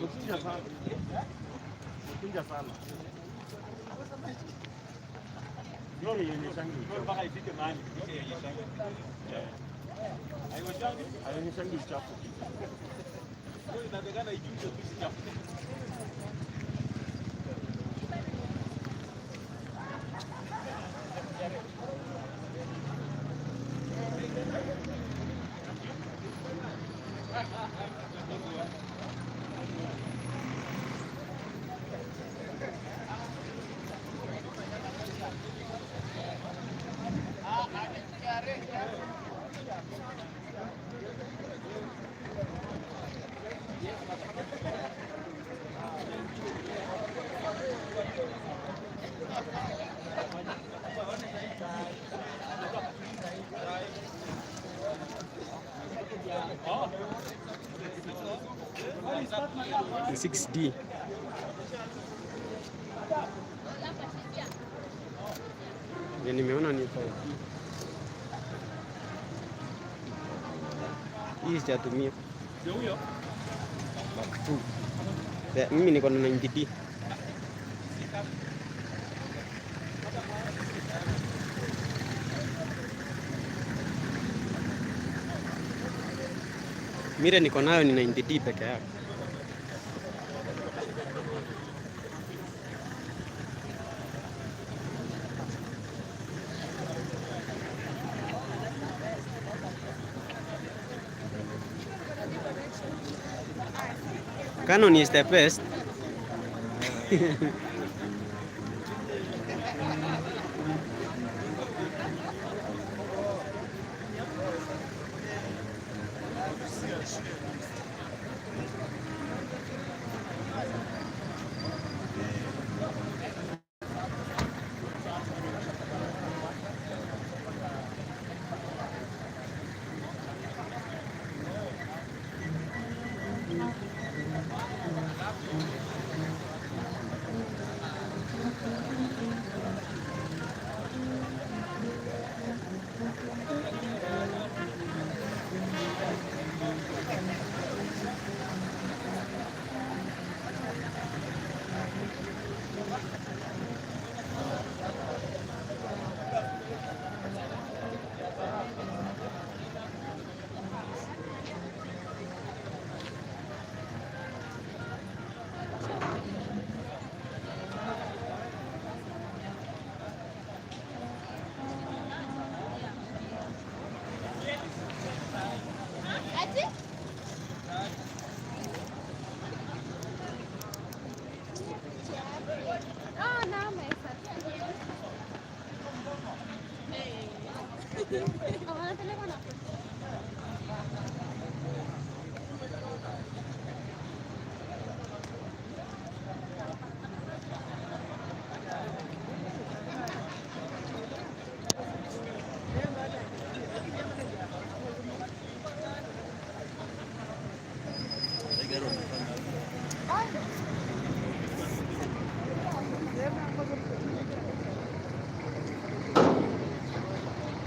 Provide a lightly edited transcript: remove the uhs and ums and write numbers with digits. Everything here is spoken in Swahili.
Mkunja sana. Mkunja sana. Lori yenye Mpaka ifike mahali. Haionyeshangi uchafu. Inatakana ichuje tu isichafuke. 6D. Ndio nimeona ni 5D. Hii sijatumia. Ndio huyo. Mark 2. Mimi niko na 90D. Mire niko nayo ni 90D peke yake. Canon is the best. Ati? Ah, na wanapelekwa na